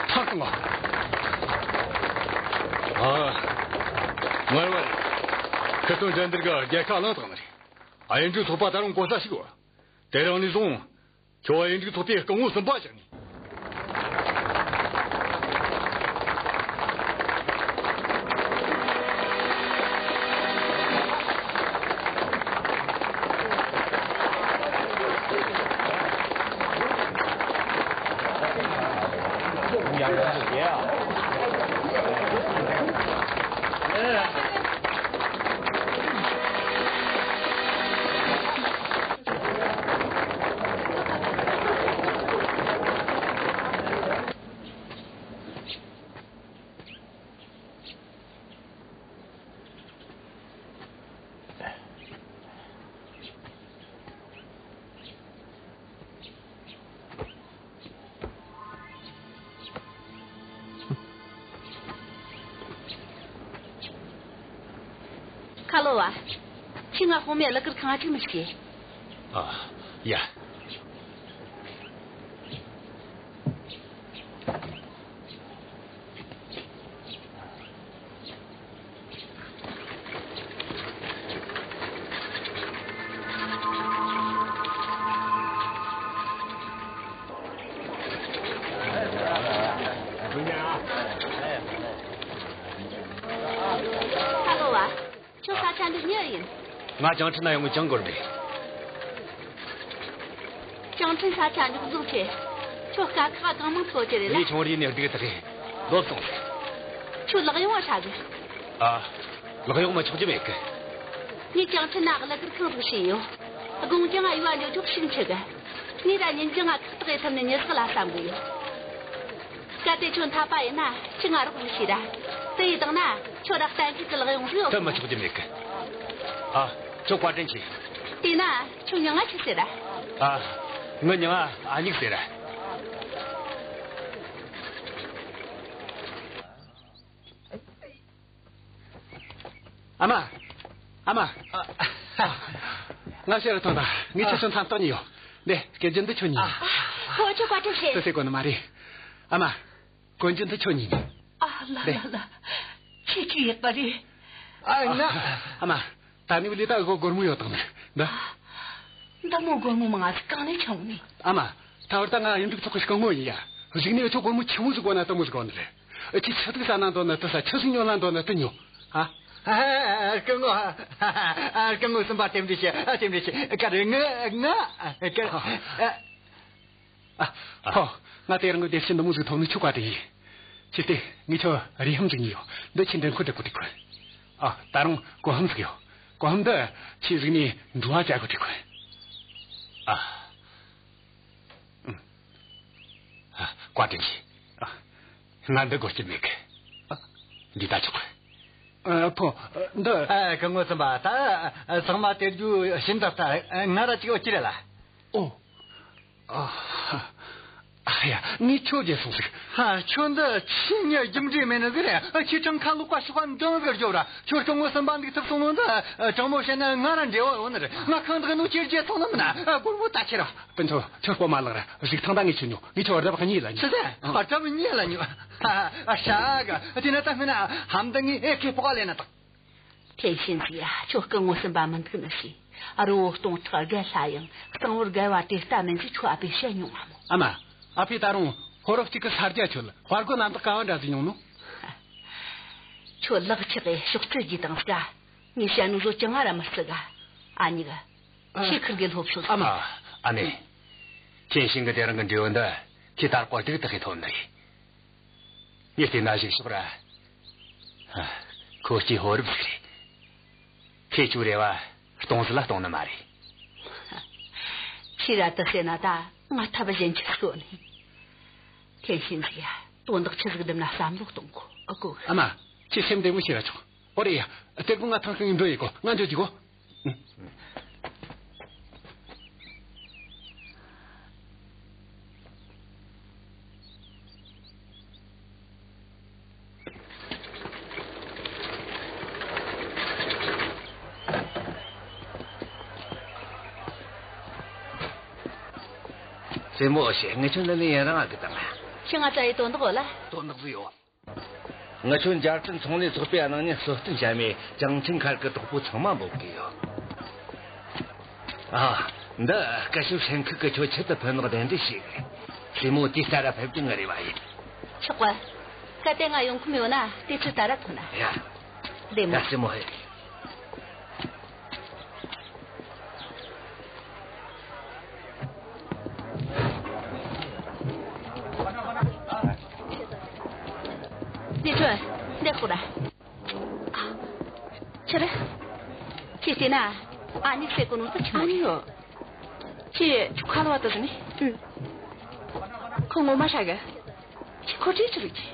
ཐག་བཏང་བ། ཨ། ངར་བ། ཁི་སྟོན་འགྲན་བསྡུར་གི་རྒྱལ་ཁ་བླངས་བཏང་ནི་རེད། ཨ། གཡུ་འབྲུག་ཚོགས་པ་ད་རུང་གོ་ས་ཞིག་ཡོད། དེ་རིང་ནས་བཟུང་། ཁྱོད་གཡུ་འབྲུག་ཚོགས་པའི་སྐུ་ངོ་གསུམ་པ་བཞག་ནས། ཁ་ལོ་བ། ཁྱོས་ང་དཔང་མེད་གླུ་གར་ཁང་ང་ཅིག་མི་ཤོག་གི། ཨ། ཡ། ཁ་ལོ་བ། ཁྱོད་ས་ཆ་འདི་ཉོས་ཡིན། ང་ཅང་ཁྲིན་ན་ཡོང་གི་ཅང་གོར་འདི། ཅང་ཁྲིན་ས་ཆ་འཇུག་འཛུགས་ཆེ། ཁྱོད་དཀའ་ཁག་གང་མང་ཐོག་གི་རེད་ལ། ངས་ཆུང་རིས་ནས་སྡུག་ཐག་གི་ལོབས་སོང་། ཁྱོད་ལག་ཡོང་བ་ཧྲ་གི། ཨ། ལག་ཡོང་མ་ཆོག་རྒྱུ་མེད་གི། ངས་ཅང་ཁྲིན་ན་གླུ་གར་ཁང་ཟིག་ཕྱེས་ཡོད། དགོང་ཅང་ང་ཡུལ་བ་འགྱོ་ཆོག་ཤུགས་འཆི་གི། ངས་ད་ཉིན་ཅང་ང་ཁག་ཐེག་ཡེད་ཐུབ་ནི་མྱི་ཟིག་ལ་བསམ་གི་ཡོད། གལ་ཏེ་ཁྱོད་འཐད་པ་ཡིན་ན་ཅི་ང་རོགས་མི་བྱེད་ར། དེ་ཡི་དང་ན་ཁྱོད་ར་གཏན་འཁེལ་གི་ལག་ཡོང་རྒྱུ་ཡོད། དེ་མི་ཆོག་རྒྱུ་མེད་གི། ཨ། ཁྱོད་བཀའ་དྲིན་ཆེ། དེས་ན་ཁྱོད་མྱིང་ང་ཆི་ཟེར་ར། ཨ། ངའི་མྱིང་ང་ཨ་མྱེས་ཟེར་ར། ཨ་མ། ཨ་མ། ང་ཕྱིར་ཐོན་དང་། ངས་ཁྱེད་ཚོ་མཚམས་བཏང་ཉོས་ཡོད། འདི་སྐད་ཅིག་འདི་ཁྱོད་ཉོས། ཨ། ཁོ་ཁྱོད་བཀའ་དྲིན་ཆེ། དེ་ཟེར་གོ་ནི་མ་རེད། ཨ་མ། གོན་རྒྱུ་འདི་ཁྱོད་ཉོས། ཨ་ལ་ལ་ལ། ཁྱེད་ཀྱིས་ཡག་པ་རེད། ཨ་ང་། ཨ་མ། ད་ནི་བ་ལི་ད་སྒོར་སྒོར་མོ་ཡོད་དང་ནི་འདི། འདི་མོ་སྒོར་མོ་མང་ང་ཟིག་གང་ནས་ཆང་ནི། ཨ་མ། ད་བར་ད་ང་གཡུ་འབྲུག་ཚོགས་ཀྱི་སྐུ་ངོ་ཡིན་ཡ། གཞུག་ནས་ཁྱོད་སྒོར་མོ་ཆི་མོ་ཟིག་དགོས་ན་དེ་མོ་ཟིག་དགོས་ནི་རེད། ཁྱོས་ཆི་ཟིག་ཟ་ན་འདོད་ན་དེ་ཟ། ཆི་ཟིག་ཉོ་ན་འདོད་ན་དེ་ཉོ། ཨ། ཨ། སྐུ་ངོ། ཨ། སྐུ་ངོ་གསུམ་པ་རྟེན་འབྲེལ་ཞུ། ཨ། རྟེན་འབྲེལ་ཞུ། ག་རེ་ང་ང་། ཨ། ཨ། ཨ། ཕོ། ང་དེ་རིང་གི་དེབ་ཆེན་འདི་མོ་ཟིག་ཐོབ་ནི་ཁྱོད་བཀའ་དྲིན་ཆེ། ཁྱོས་དེ་ངས་ཁྱོད་རིན་ཧམ་ཟིག་ཉོས་ཡོད། འདི་ཁྱོས་འདྲེན་ཁོལ་དེ་གོ་དེ་གོན། ཨ། ད་རུང་གོ་ཧམ་ཟིག་ཡོད། གོ་ཧམ་འདི་ཁྱོས་གཟིགས་ནས་འགྲོ་བ་བྱ་གོ་དེ་གོན། ཨ། ཨ། བཀའ་དྲིན་ཆེ། ཨ། ང་འདི་དགོས་ཀྱི་མེད་གི། ཨ། འདི་ད་ཆོག་གི། ཨ། ཕོ། འདི། ཨ། སྐུ་ངོ་གསུམ་པ། ད་ཚང་མ་དེར་རྒྱུ་ཞིམ་ད་ལྟ་ང་ར་ཅིག་ཨོ་ཅི་རེད་ལ། ཨོ། ཨ། ཨ་ཡ། ངས་ཁྱོད་རྗེད་སོང་ཟིག། ཨ། ཁྱོད་འདི་ཆི་ཉི་རྒྱུ་འབྲས་མེད་ནི་ཟིག་རེད། ཨ། ཁྱོས་བྲང་ཁ་ལོག་པ་ཤོག་པ་འདང་ཟིག་རྒྱོབ་ར། ཁྱོད་སྐུ་ངོ་གསུམ་པ་འདུག་ཐུབ་སོང་ནོ་འདི། ཨ། དྲང་མོ་བཤད་ན་ང་ར་འབྲེལ་བ་ཡོད་ནི་རེད། ང་ཁང་བདག་ནོ་ཁྱེད་རྒྱལ་ཚོགས་ནི་མིན་ན། ཨ། སྒོར་མོ་ད་ཁྱེར་ར། སྤུན་ཐོ། ཁྱོད་སྤོ་མ་ལགས་ར། གཞུག་ཐང་ད་ངས་ཁྱོད་ཉོ། ངས་ཁྱོད་རྡབ་གཉིས་ལ་ཉོ། ཆི་ཟེར། ཨ། རྡབ་གཉིས་ལ་ཉོ། ཨ། ཧྲ་ག་དེ་ན་ད་སྔོན་ན་ཧམ་ད་ངས་ཨེ་ཁེ་སྤོ་ལེ་ན་དང་། ཐེན་ཤིན་ཟིག་ཡ། ཁྱོད་སྐུ་ངོ་གསུམ་པ་མི་འདུག་ནི་ཞིག་ཨ། རི་བོ་སྟོང་ཕྲག་བརྒལ་སླ་ཡང་གཙང་བོར་བརྒལ་བ་དེ་ལྟ་མིན་ཟིག་ཁྱོད་ཨ་ཕས་བཤད་མྱོང་ང་མོ། ཨ་མ། ཨ་ཕས་ད་རུང་ཕོ་རོག་གཅིག་གི་ས་རྒྱ་ཁྱོད་ལ་དཔའ་རྒོད་གནམ་བདག་ག་བ་འདྲ་ཟིག་མྱོང་ནོ། ཁྱོད་ལག་ཆགས་གི་ཤོག་ཙེ་གྱིས་དང་སྐ། ངས་བཤད་ནོ་བཟོ་ཅང་ང་ར་མི་བརྩི་ག་ཨ་མྱེས་ག་ཨ། ཁྱེད་ཁིར་གེ་སློབ་ཤོག་ཨ་མ། ཨ་མས། ཐེན་ཤིན་གི་དེ་རིང་གི་འབྲས་བུ་འདི་ཁྱེད་ད་རུང་སྡུག་ཏུ་ཁེ་ཐོན་ནི། ངས་བལྟས་ན་གཞུག་ཕྱོགས་ར། ཨ། ཁོ་སྐྱེས་ཕོ་རབ་ཟིག་རེད། ཁོས་ཁྱོའི་རེ་བ་སྟོང་ཟད་ལ་གཏོང་ནི་མ་རེད། ཁྱེད་ར་དེ་ཟེར་ན་ད་ང་ཐབས་གཞན་ཅི་ཟིག་ཡོད་ནི། ཐེན་ཤིན་ཟིག་ཡ། དོན་དག་ཆི་ཟིག་འདེམས་ན་བསམ་བློ་གཏོང་དགོས། ཨ་གོ། ཨ་མ། ཁྱེད་སེམས་བདེ་མོ་བྱས་ར་ཆོག་ཨོ་རེད་ཡ། དེ་རིང་ང་ཐང་ཤིང་འགྲོ་ཡི་གོ་ང་འགྲོ་རྒྱུ་གོ་སྲས་མོ་ཨོ་ཤེ། ངས་ཁྱོད་འདི་ནས་ཡུན་རིང་ང་གི་དང་། ཁྱེད་ང་བཙལ་ཡི་དོན་དག་ཡོད་ལ། དོན་དག་ཟིག་ཡོད། ང་ཆོ་འཇར་པན་ཚོང་ལས་ཚོགས་པའི་ནང་ནས་གསོལ་སྟོན་བྱ་མི་ཅང་ཆིན་མཁར་གི་གྲོགས་པོ་ཚང་མ་འབོད་གི་ཡོད། ཨ། འདི་སྐད་ཤུགས་ཧྲེང་ཁུག་གི་ཁྱོད་ཆེད་དུ་ཕེབས་ནོ་གདན་འདྲེན་ཞུ་གི། སྲས་མོ་དེ་ལྟར་ཕེབས་རྒྱུ་ངའི་རེ་བ་ཡིན། ཆོག་གི། གལ་ཏེ་ང་ཡོང་ཁོམ་ཡོད་ན་དེ་ཚོ་ད་ར་ཐོན་ན། ཡ། བདེ་མོ། ཡ། སྲས་མོ་ཧེ། ལི་ཁྲོན། འདི་ཁུར་ར། ཆི་རེད། ཁྱེད་བལྟས་ན་ཨ་མྱེས་ཟེར་གོ་ནོ་དེ་ཆི་མོ་རེད། ཨ་མྱེས། ཁྱེད་ཁྱོད་ཁ་ལོ་བ་དེ་ཟིན་ནི། ཨུ། ཁོ་ངོ་མ་ཧྲ་གི། ཁྱེད་ཁོ་བྲིས་ཆི་རེད་ཀྱི།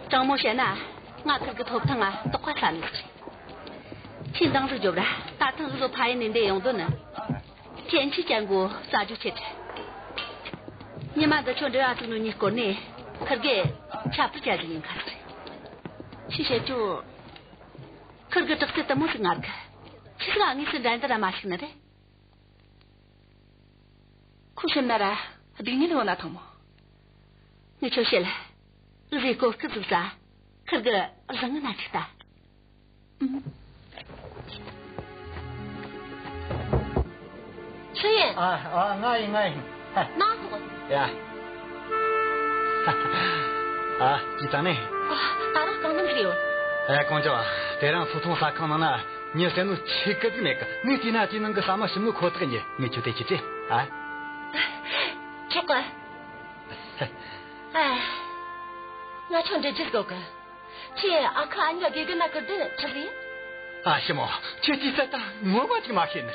དྲང་མོ་བཤད་ན་ང་ཁིར་གི་ཐོབ་ཐང་ང་དོགས་པ་ཟ་ནི་ཟིག་རེད། ཁྱེད་འདང་ཟིག་རྒྱོབ་ར། ད་ཐེངས་ཟིག་ལོ་ཕ་ཡུལ་ནས་འདི་ཡོང་དོན་ནི། ཐེན་ཆི་ཅན་གོ་རྩ་རྒྱུ་ཆེད། ཉི་མ་འདི་ཆོ་འབྲེལ་བ་བཙུགས་ནོ་གཉིས་སྐོར་ནས་ཁིར་གེ་ཁྱབ་ཏུ་བྱ་ཟིག་ཡིན་ཁ་ཟིག་རེད། ཆི་བཤད་ཆོ། ཁིར་གི་དྲག་རྩལ་དེ་མོ་ཟིག་ངར་གི། ཆི་ཟིག་ཨ་ངེས་སུ་འགྲན་བསྡུར་ར་མ་ཞུགས་ནི་རེད། ཁོ་སེམས་ན་ར་སྡུག་བསྔལ་ཡོང་ན་ཐང་མོ། ངས་ཁྱོད་བཤད་ལ། འུ་ཟོས་གོ་སྐབས་ཟིག་ཟ། ཁིར་གི་བཟང་ངན་ན་ཅིག་ལྟ། ཨུམ། ཆུ་ཡིན། ཨ། ཨ། ང་ཡིན། ང་ཡིན། ནང་ཐོག་ཡ། ཨ། ཅི་ཙང་ནས། ཨ། ད་རུང་གང་འདམ་ཟིག་ཡོད། ཨེ། ཀོང་ཇོ། དེ་རིང་སོ་ཐོང་ཟ་ཁང་ནང་ན་མྱི་བསད་ནོ་ཆེ་གི་ཟིག་མེད་གི། ངས་བལྟས་ན་དེའི་ནང་གི་ཟ་མ་ཞིམ་ནོ་ཁོ་ཐག་ཡིན། ངས་ཁྱོད་དེ་ཁྱེར་ཆེ། ཨ། ཆོག་གི། ཨ། ང་ཆོ་འདྲི་རྒྱུ་དགོས་གི། ཁྱེད་ཨ་ཁུ་ཨ་མྱེས་དགེ་རྒན་ན་ཁུར་དེ་ཆི་ཟིག་ཡིན། ཨ། ཞི་མོ། ཁྱེད་ཀྱིས་ད་ངོ་མ་ཅིག་མ་ཤེས་ནི་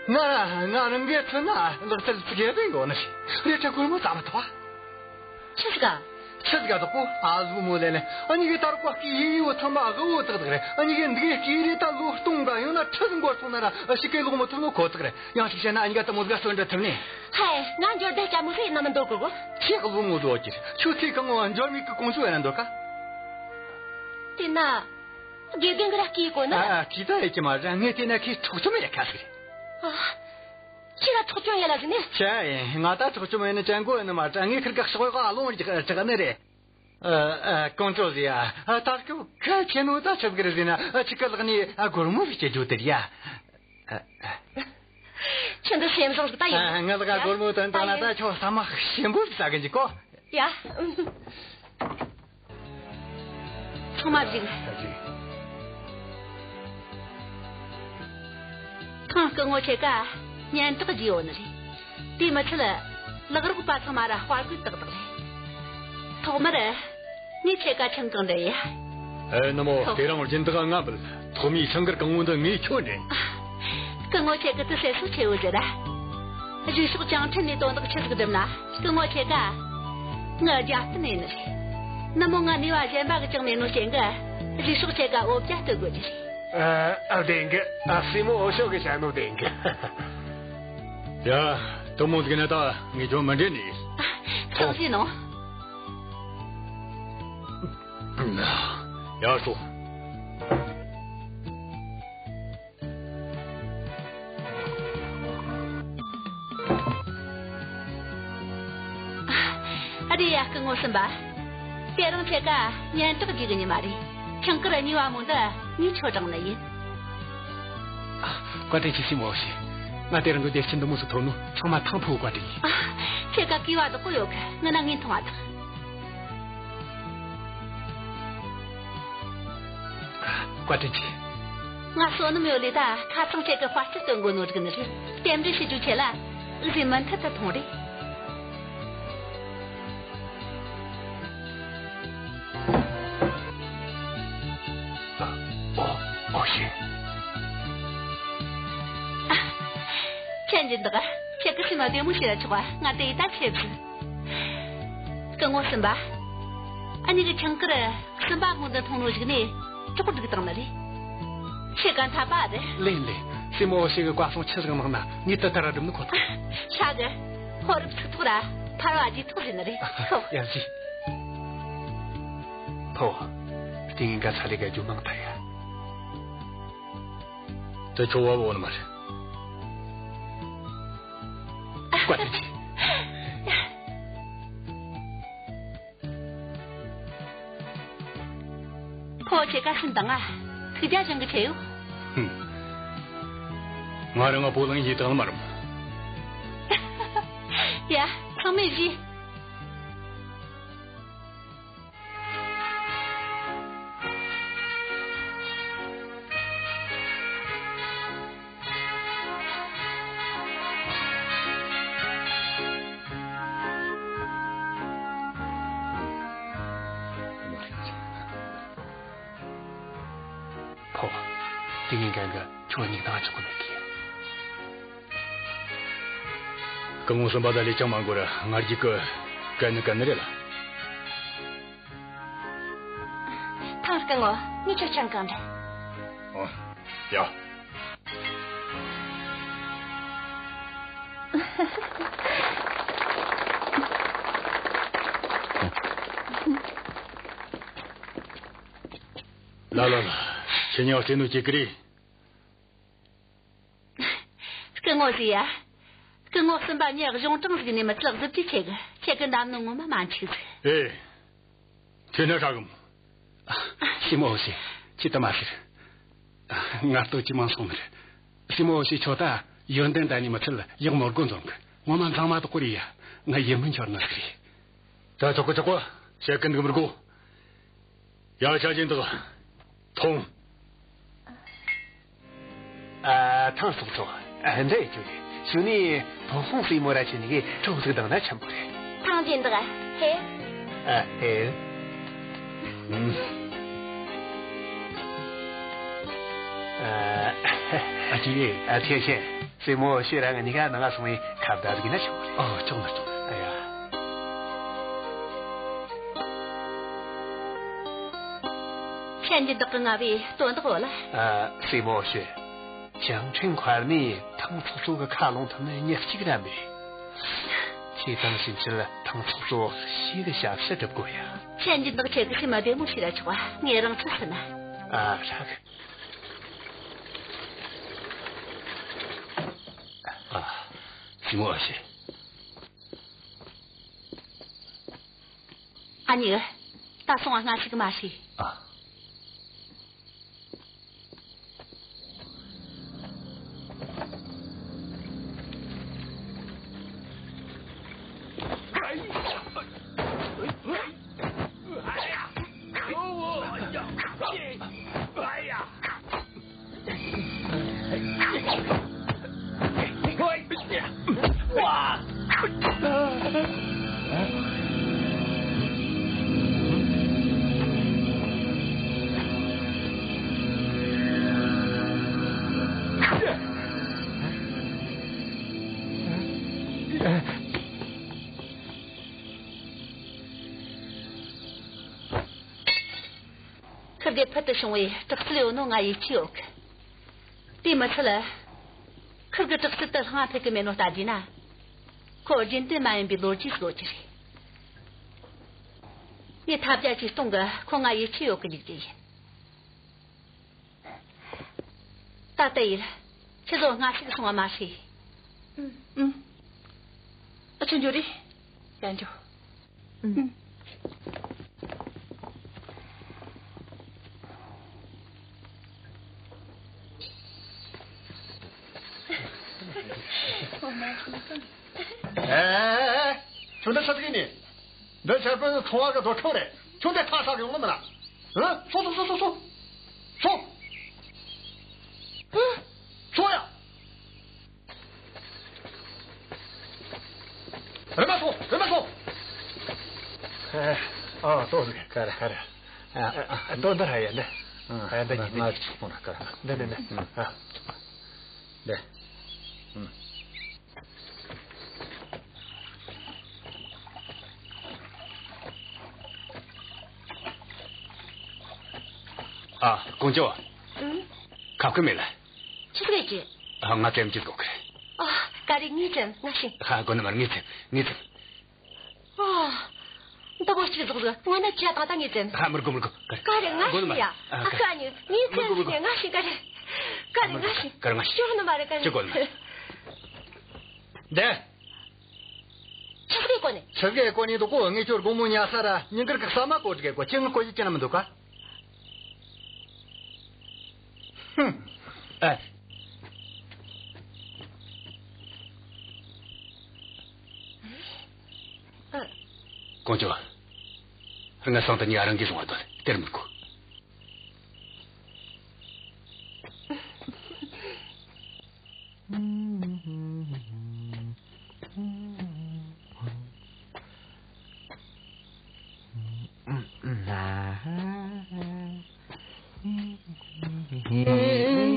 རེད། ང་ང་རང་གི་ཁྲོད་ན་ལག་རྩལ་ཙི་གེ་རེ་ཡོད་ནི་རེད། རེ་ཁྲ་སྒོར་མོ་བཙལ་མི་ཐུབ་བ། ཆི་ཟིག་ག་ཆི་ཟིག་ག་དག་པོ། ཨ་ཟུག་མོ་ལེ་ལེ། ཨ་མྱེས་གི་ད་རུང་ཀ་སྐྱེས་ཡི་ཡོ་ཚང་མ་ཨ་གི་བོ་དག་དག་རེད། ཨ་མྱེས་གི་འདི་གི་སྐྱེས་རེ་ད་ལོ་སྟོང་འགའ་ཡོང་ན་ཁྲི་ཟིག་འགོར་སོང་ན་ར་ཨ་ཞིག་གི་ལོག་མི་ཐུབ་ནོ་ཁོ་ཐག་རེད། ཡང་ཞིག་བཤད་ན་ཨ་མྱེས་ག་དེ་མོ་ཟིག་ག་གསོན་འདྲ་ཐུབ་ནས། ཧེ། ང་འབྱོར་ལྡན་ལྕམ་མོ་ཟིག་ཡིན་ན་མི་འདོད་གོ་གོ། ཁྱེད་ཀླུ་མོ་ཟིག་ཡོད་ཀྱི། ཁྱོད་ཚེ་གང་བོ་འབྱོར་མེད་གི་ཀོང་ཇོ་ཡིན་ན་འདོད་ག་དེ་ན། དགེ་རྒན་གི་ར་སྐྱེས་གོ་ན། ཨ། ཨ། ཅི་ད་ཡེ་ཀྱི་མ་ར། ངས་བལྟས་ན་ཁོས་འཕྲོག་བཅོམ་ཡེ་ཁ་ཟིག་རེད། ཨ། ཁྱེད་ར་འཕྲོག་བཅོམ་ཡེ་ལ་ཟིན་ནས། ཁྱེད་ཡིན། ང་ད་འཕྲོག་བཅོམ་ཡེ་ནི་ཅང་གོ་ཡེ་ནི་མ་ར། ངས་ཁིར་གེ་ཤོག་ཡོག་ཨ་ལོང་རྒྱག་རྒྱག་ནི་རེད། ཨ། ཨ། ཀོང་ཇོ་ཟིག་ཡ། ཨ། ད་སྐབས་གལ་ཆེ་ནོ་ད་ཆི་ཟིག་རེད་ཟེར་ན། ཨ། ཁྱེད་གི་ལག་ནས། ཨ། སྒོར་མོ་ཟིག་སྐྱེལ་རྒྱུ་དེ་རེད་ཡ། ཨ། ཨ། ཁྱེད་འདི་སེམས་བཟང་ཟིག་ད་ཡིན། ཨ། ང་ལ་ག་སྒོར་མོ་བཏོན་བཏང་ན། ད་ཁྱོད་ཟ་མ་ཞིམ་པོ་ཟིག་ཟ་གི་འཇུག་གོ། ཡ། ཚང་མ་གཟིགས། ཐང་སྐུ་ངོ་ཁྱེད་ཀ་སྙན་གྲགས་རྒྱས་ཡོད་ནི་རེད། དེ་མི་ཚད་ལག་རོགས་པ་ཚང་མ་ར་དཔའ་རྒོད་ཏག་ཏག་རེད། ཐོག་མར་ངས་ཁྱེད་ཀ་ཆང་གང་འདྲ་ཡ། ཨེ། ནུ་མོ། ཐོག་དེ་རིང་སྦྱིན་བདག་ང་འབུལ། ཐོག་མའི་ཆང་གི་རྐང་བོ་འདི་ངས་ཁྱོད་འདྲེན། སྐུ་ངོ་ཁྱེད་ཀྱི་དུ་སེ་སུ་ཆེ་བོ་ཟེར་ར། གཞུག་ཕྱོགས་ཅང་ཁྲིན་ནས་དོན་དག་ཆི་ཟིག་བསྒྲུབ་ན། སྐུ་ངོ་ཁྱེད་ཀ་ངའི་རྒྱབ་རྟེན་ཡིན་ནི་རེད། ནུ་མོ་ང་ནུས་པ་གཞན་པ་གི་ཅང་མེད་ནོ་རྐྱེན་གི། གཞུག་ཕྱོགས་ཁྱེད་ཀ་འོ་བརྒྱལ་སྟེར་དགོས་རྒྱུ་རེད། ཨ། བདེན་གི། ཨ། སྲས་མོ་ཨོ་ཤོ་གི་བཤད་ནོ་བདེན་གི། ཡ། དུ་མོ་ཟིག་ན་ད་ངས་ཁྱོད་མི་འདྲེན་ནི། ཐང་ཟིག་ནོ། ཡར་སོང་། ཨ་རེ་ཡ། སྐུ་ངོ་གསུམ་པ། དེ་རིང་ཁྱེད་ཀ་སྙན་གྲགས་རྒྱས་གི་ཉི་མ་རེད། ཁྱང་དཀར་གཉིས་པ་མོ་འདི་ངས་ཁྱོད་དྲངས་ནི་ཡིན། ཨ། བཀའ་དྲིན་ཆེ། སྲས་མོ་ཨོ་ཤེ། ང་དེ་རིང་གི་བདེ་སྐྱིད་འདི་མོ་ཟིག་ཐོབ་ནོ་ཚང་མ་ཐང་ཕུ་བོའི་བཀའ་དྲིན་ཡིན། ཨ། ཁྱེད་ཀ་སྐྱེས་པ་བདག་པོ་ཡོད་གི། ངི་ན་ངས་མཐོང་བ་དང་། བཀའ་དྲིན་ཆེ། ང་བསོད་ནམས་ཡོད་ལེ་ད་ཁ་ཚང་ཁྱེད་ཀྱི་དཔའ་སྤྱོད་སྟོན་དགོས་ནོ་རིག་ནི་རེད། རྟེན་འབྲེལ་ཞུ་རྒྱུ་ཆེ་ལ། འུ་ཟོས་མུ་མཐུད་དུ་ཐོངས་རེ། ཨོ། ཨོ་ཤེ། ཁྱེད་འཇིན་བདག་ཁྱེད་ཀྱི་སེམས་བདེ་མོ་བྱས་ན་ཆོག་པ། ང་དེ་ཡི་ད་ཆེ་བཟི། སྐུ་ངོ་གསུམ་པ། ཨ་ནི་གི་ཁྱང་དཀར་གསུམ་པ་སྔོན་དུ་མཐོང་ནོ་ཞིག་ནས་ཅོག་སྒྲིག་བཏང་ནི་རེད། ཁྱེད་ཀ་འཐད་པ་རེད། ལེན་ལེན། སྲས་མོ་ཨོ་ཤེ་གི་བཀའ་གསུང་ཆི་ཟིག་གནང་ན་ངས་དེ་ལྟར་སྒྲུབ་ནི་ཁོ་ཐག་ཧྲ་གི། ཧོ་རུབ་ཚུགས་ཐུག་ར་ཐར་བ་རྗེས་ཐོག་ཟིན་ནི་རེད་ཁོ། ཡ་ཟི། ཕོ། ལྟས་ངན་ག་ཚ་ལས་ཀ་རྒྱུ་མང་ཐལ་ཡ། དེ་ཁྱོད་བབ་འོང་ནི་མ་རེད། བཀའ་དྲིན་ཆེ། ཕོ་ཁྱེད་ཀ་སུན་དང་ང་ཐུགས་རྒྱལ་བཞེངས་གི་ཆེ་ཡོ། ཧུམ། ང་རང་ང་བོ་ལང་ཡི་དང་མ་རམ། ཡ། ཚང་མས་བཞེས། ཕོ། དེ་ངས་གན་གི་ཁྱོད་ཉིག་དང་ཆོག་གི་མེད་གི། སྐུ་ངོ་གསུམ་པ་ད་ལས་ཀྱང་མ་འགོར་ར་ང་རྒྱུག་གི། གན་ནི་གན་ནི་རེད་ལ། ཐང་སྐུ་ངོ། ངས་ཁྱོད་ཆང་གང་འདྲ། ཨོ། ཡ། ལ་ལ་ལ། ཁྱེད་ཉག་ཅི་ནུ་ཅི་ཀི་རེད། སྐུ་ངོ་ཟེར་ཡ། སྐུ་ངོ་གསུམ་པ་ངས་གཞུང་དྲང་ཟིག་ནས་མི་ཚད་གཟི་བརྗིད་ཆེ་གི། ཁྱེད་ཀྱི་གནམ་ནུ་ངོ་མ་མ་འཆུག་ཟིག་ཨེ། ཁྱོད་ན་ཧྲ་གམ། སྲས་མོ་ཨོ་ཤེ། ཁྱེད་ད་མ་ཟེར། ང་ལྟོ་ཅི་མང་སོང་ནི་རེད། སྲས་མོ་ཨོ་ཤེ་ཁྱོད་ད་ཡོན་ཏན་ད་ནི་མི་ཚད་ཡག་མོ་རྒོ་འཛོམས་གི། ངོ་མ་མཛངས་མ་དག་པོ་རེད་ཡ། ང་ཡིད་སྨོན་འཆོར་ནི་ཟིག་རེད། ད་ཆོག་གི་ཆོག་གི། བཤད་གི་འདུག་མི་དགོ། ཡ་ཆ་ཅན་དག་ཐོང་། ཨ། ཐང་སོག་ཚོགས། ཨ། འདྲ་ཡི་ཅུ་ཡི་ཞུ་ནི། ཐོང་ཧོང་སྲས་མོ་ར་ཆེ་ནི་གི་ཁྲོ་ཟིག་དང་ན་ཆམ་པོ་རེད། ཐང་ཅན་དག་ཧེ། ཨ། ཧེ། ཨ། ཨ་ཅེ། ཨ། ཐེ་ཤེ། སྲས་མོ་ཤེ་ར་ང་གཉིས་ཀ་ནང་ང་སོང་བའི་ཁ་བརྡ་ཟིག་ན་ཆོག་གི་རེད། ཨོ། ཆོག་ན་ཆོག་ཨ་ཡ། ཁྱེད་འདི་དག་གི་ང་བའི་དོན་དག་བོ་ལ། ཨ། སྲས་མོ་ཤེ། ཅང་ཁྲིན་མཁར་ནས་ཐང་ཚོགས་གཙོ་གི་ཁ་ལོང་ཐུབ་ནི་ཉིན་གཅིག་ར་མེད། ཁྱེད་དང་ཕྱིན་ཆད་ཐང་ཚོགས་གཙོ་ཤེ་གི་ཞབས་ཕྱི་སྒྲུབ་དགོས་ཡ། ཁྱེད་འདི་དག་ཁྱེད་ཀྱི་སེམས་བདེ་མོ་ཞིག་ར་ཆོག་པ། ངས་རང་ཚོད་ཟིན་ན། ཨ། ཧྲ་གི། ཨ། སྲས་མོ་ཨ་ཤེ། ཨ་ནི། ད་སོང་བ་སྔ་ཞིག་མ་ཤེས། ཨ། ཁིར་གེ་ཕུལ་དུ་བྱུང་བའི་དྲག་རྩལ་ཡོད་ནོ་ང་ཡིད་ཆེས་ཡོད་གི། དེ་མི་ཚད་ལ། ཁིར་གི་དྲག་རྩལ་དུ་ལྷང་ང་ཕེབས་གི་མེད་ནོ་ལྟ་རྒྱུ་ན། ཁོ་རྒྱུན་ལྡན་མ་ཡིན་པའི་ལོ་རྒྱུས་ཟིག་ཡོད་རྒྱུ་རེད། ངས་ཐབས་བརྒྱ་ཅིག་གཏོང་གི། ཁོ་ང་ཡིད་ཆེས་ཡོད་གི་འཇུག་རྒྱུ་ཡིན། ད་ལྟ་ཡིན། ཁྱེད་ཚོ་སྔ་ཞིག་སོང་བ་མ་ཤེས། ཨུམ། ཨུམ། ཨ་ཆུ་འགྱོ་རེ། ཡ་འགྱོ། ཨུམ། ཨེ། ཁྱོད་འདི་ཆི་ཟིག་ཡིན་ནི། འདི་ཆར་པན་ཚོང་བ་གི་སྡོད་ཁང་རེད། ཁྱོད་འདི་ཐག་ཧྲག་ཡོང་ནི་མིན་ན། ཨ། སོང་སོང་སོང་སོང་སོང་། སོང་། ཨ། སོང་ཡ། རེམ་མ་སོང་། རེམ་མ་སོང་། ཨ། ཨ། ཏོ་ཟིག་ག་ར་ག་ར། ཨ། ཨ། ཨ། ཏོ་འདི་ར་ཡ་འདི། ཨ། ཨ། འདི་ཉིད་ང་ཆོག་པོ་ན་ག་ར། འདི་འདི་འདི། ཨ། འདི། ཨ། ཨ། ཀོང་ཇོ། ཨང་། ཁ་བསྐུམ་མེད་ལ། ཆི་ཟིག་ཡེད་རྒྱུ། ཨ། ང་ཙེམ་གྱི་ཟོག་གི། ཨ། ག་རེ། ངས་ཙེམ། ང་ཤེས། ཧ། གོ་ནི་མ་རེད། ངས་ཙེམ། ངས་ཙེམ། ཨ། འདི་མོ་གཅིག་ཟོག་ཟིག་ང་ན་ཅི་ཡ་ད་ད་ངས་ཙེམ། ཧ། མི་དགོས་མི་དགོས། ག་རེ། ག་རེ། ང་གོ་ནི་མ་ཤེས་ཡ། རེད། ཨ། ཨ་ཁ་ནི་ངས་ཙེམ་མི་དགོས་མི་ཟེར་ནས། དགོས། ང་ཤེས། ག་རེ། ག་རེ། ང་ཤེས། ག་རེ། ང་ཤེས། ཅི་ཡོང་ནི་མ་རེད། ག་རེ། ཅི་གོ་ནི་མ་རེད། འདི། ཆི་ཟིག་གོ་ནི། ཆི་ཟིག་གོ་ནི་འདུག་གོ། ངས་ཁྱོད་དགོང་མོ་ཉལ་ས་ར་ཉིན་དཀར་གི་ཟ་མ་གོ་དྲི་གེ་གོ། ཁྱེད་ངི་གོ་ཡི་ཅི་ན་མི་འདུག་ག། ཧུམ། ཨ། ཨ། ཀོང་ཇོ། ང་སང་ད་ཉི་ཨ་རང་གིས་བཟུང་བ་དོ་སྟེར་མི་དགོས།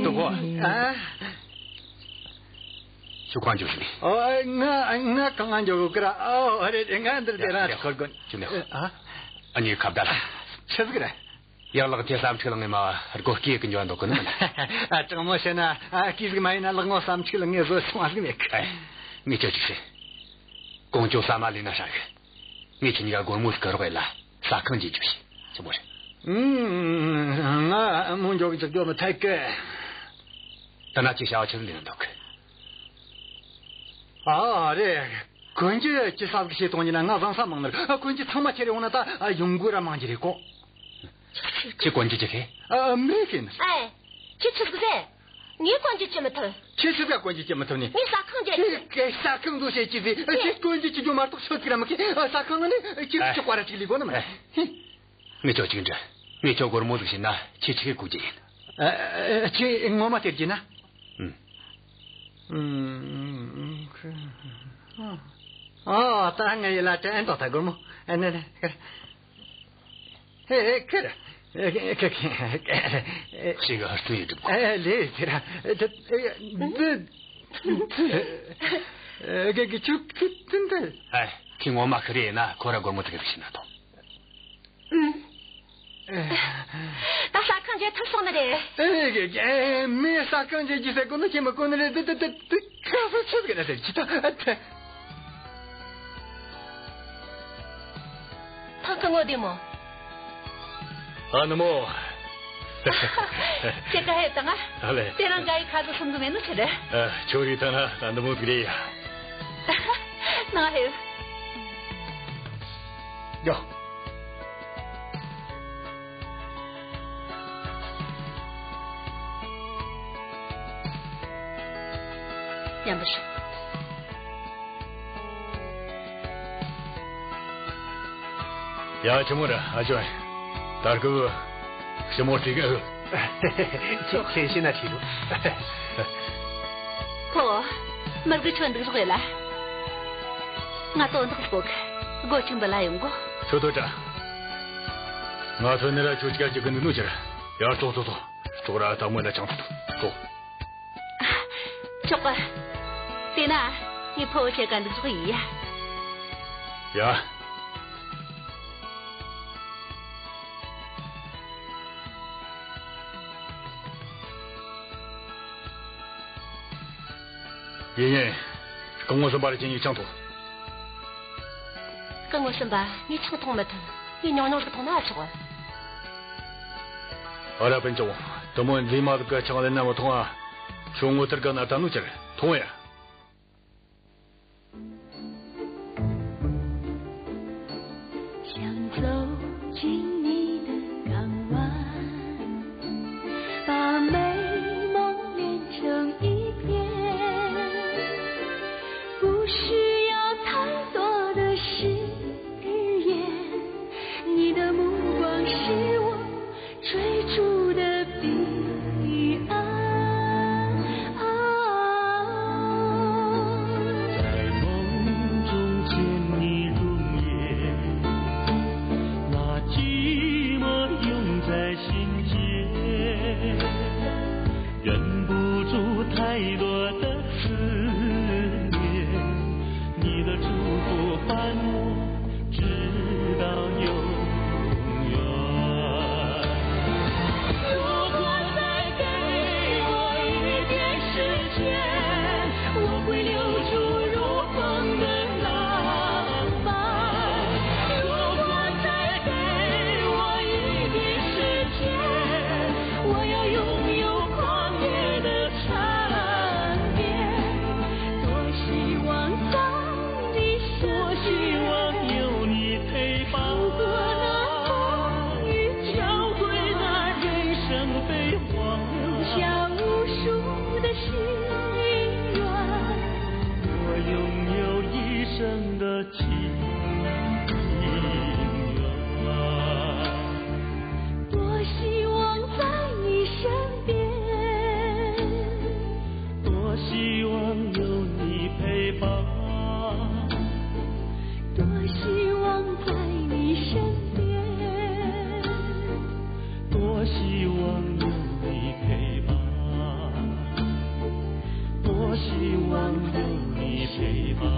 ཏོ་ཁོ། ཨ། ཁྱོད་གང་འགྱོ་ཟིན། ཨོ། ང་ང་གང་ང་འགྱོ་གི་ར། ཨོ། རེད། ང་འདིར་དེ་རང་ཁོར་གོན། ཁྱོད་ནས། ཨ། ཨ་ནི་ཁ་བརྡ་ལ། ཆི་ཟིག་རེད། ཡར་ལག་ཐེ་ས་མཁྲིས་ལངས་ངེ་མ་སྒོ་སྐྱེས་ཀྱི་འཇོན་འདུག་གི་ནི། ཨ། དྲང་མོ་བཤད་ན། ཨ། སྐྱེས་ཟིག་མ་ཡིན་ན་ལག་ངོ་ས་མཁྲིས་ལངས་ངེ་བཟོ་སོང་བ་ཟིག་མེད་གི། ཨེ། ངས་ཁྱོད་ཅིག་བཤད། ཀོང་ཇོ་ཟ་མ་ལས་ན་ཧྲ་གི། ངས་ཁྱེད་གཉིས་ཀ་སྒོར་མོ་ཟིག་གི་རོགས་ཡེད་ལ་ཟ་ཁང་འཇལ་རྒྱུ་བྱོས། ཆི་མོ་རེད། ཨུམ། ང་མོ་འཇོག་གི་འཇོག་རྒྱུ་མི་ཐད་གི། ད་ན་ཁྱོད་བྱ་བ་ཆི་ཟིག་ལས་ན་འདུག་གི། ཨ། རེད། གོན་རྒྱུ་ཅི་ཟིག་བྱེད་གཏོང་ཡིན་ན། ང་བཟང་ས་མང་ནར། ཨ། གོན་རྒྱུ་ཚང་མ་ཁྱེར་ཡོང་ན་ད། ཨ། ཡོང་སྒོ་ར་མང་རྒྱུ་རེད་གོ། ཁྱོད་གོན་རྒྱུ་ཅི་ཁེ། ཨ། མི་ཤེས་ནི། ཨེ། ཁྱོད་ཆི་ཟིག་ཟེར། ངས་གོན་རྒྱུ་ཅི་མི་ཐུབ། ཁྱོད་ཆི་ཟིག་གོན་རྒྱུ་ཅི་མི་ཐུབ་ནི། ངས་ཟ་ཁང་འཇལ་རྒྱུ། ཁྱོད་ཟ་ཁང་བཟོ་བྱེད་ཀྱི་ཟིག། ཁྱོད་གོན་རྒྱུ་ཅི་རྒྱུ་མ་གཏོགས་ཆོད་ཀྱི་ར་མི་ཁེ། ཟ་ཁང་ནི་ཁྱོད་ཅི་ཀ་ར་ཅིག་ལས་གོ་ནི་མ། ཨེ། ངས་ཁྱོད་ཅིག་འདྲི། ངས་ཁྱོད་སྒོར་མོ་ཟིག་བྱིན་ན་ཁྱོད་ཆི་གི་གོ་རྒྱུ་ཡིན། ཨ། ཨ། ཁྱོད་ངོ་མ་སྟེར་རྒྱུ་ན། ཨུམ། ཨུམ། ཨ། ད་ངའི་ལ་དྲན་དོ་ད་སྒོར་མོ། ཨ། ནི་ནི། ཧེ་ཧེ། ཁེར། ཁེར་ཁེར། ཞིག་ཧར་ཚུལ་ཡིན་འགྲུབ་གོ། ཨ། ལེ་ཟེར་ར། དེ་དེ་དེ་གི་ཆུ་ཆུ་ཏིན་ཏིན། ཨ། ཁྱོད་ངོ་མ་ཁེར་ཡིན་ན་ཁོ་ར་སྒོར་མོ་ཟིག་རིག་ཤི་ན་ཐོང་། ད་ཟ་ཁང་འཇལ་ཐུབ་སོང་ནི་རེད། ཨེ། མོས་ཟ་ཁང་འཇལ་རྒྱུ་ཟེར་གོ་ནི་ཁྱེད་མི་གོ་ནི་རེད། དེ་དེ་དེ་དེ་ཁ་སང་ཆི་ཟིག་ན་ཟེར་ཅི་ད། ཨ། ཐང་གི་ངོ་བདེ་མོ། ཨ་ནུ་མོ། ཁྱེད་ཀ་ཧེ་ད་ང་། ཨ་ལེ། དེ་རིང་འགའ་ཡི་ཁ་ཟུ་སུམ་གི་མེད་ནོ་ཆི་རེད། ཨ། ཁྱོད་རིག་ཐ་ན་ད་འདི་མོ་ཟིག་རེད་ཡ། ནང་ཧེ། ཡོ། ཉམས་པ་ཞིག་ཡ། ཆི་མོ་ར་ཨ་ཅོ། ད་སྐབས་ཞི་མོ་ཅིག་ཨེ། ཁྱེད་ཁྱེད་ཤེས་ན་ཁྲིད་རོགས། ཧོ། མི་དགེ་ཁྱོད་འདུག་རོགས་ཡེད་ལ། ང་དོན་དག་སྒོ་སྒོ་ཆེན་པོ་ལ་ཡོང་གོ། ཁྱོད་དོ་དྲ། ང་ཚོ་ནི་ར་ཁྱོད་ཅིག་ཅིག་གི་ནུ་ནུ་ཅི་ར། ཡར་ཙོག་ཙོག་ཙོག་ཙོག་ར་ད་མོ་ན་ཆང་ཙོག་ཙོག་ཙོག་ཆོག་ག། དེ་ན་ངའི་ཕོ་བོ་ཆེ་ག་འདུག་ཟོག་ཡིན་ཡ། ཡ། ཡིན་ཡིན། སྐུ་ངོ་གསུམ་པ་ལ་ཁྱེད་གཉིས་ཆང་འཐུང་། སྐུ་ངོ་གསུམ་པ་ངས་ཆང་འཐུང་མི་ཐུབ། ངས་ཉུང་ཉུང་ཟིག་འཐུང་ན་ཆོག་གི། ཨ་ར་སྤུན་ཆུང་། དེ་མོ་འདི་མ་ཟིག་ག་ཆང་ལེན་ན་མི་འཐུང་ཨ། ཁྱོད་ངོ་ཐར་ག་ན་ད་ནུ་ཅར་འཐུང་ཡ། 想走进你的港湾，把美梦连成一片，不需要太多的誓言，你的目光是我追逐的彼岸。在梦中见你容颜，那寂寞涌在心间，忍不住太多的思念。你的祝福伴我直到永远。如果再给我一点时间，我会留住如风的浪漫。如果再给我一点时间，我要拥有狂野的缠绵。多希望在你身边，多希望有你陪伴。如果那风雨交汇，那人生飞黄，留下无数的心愿。我拥有一生的情愿。多希望在你身边，多希望有你陪伴。多希望在你身边，多希望有你陪伴。多希望有你陪伴。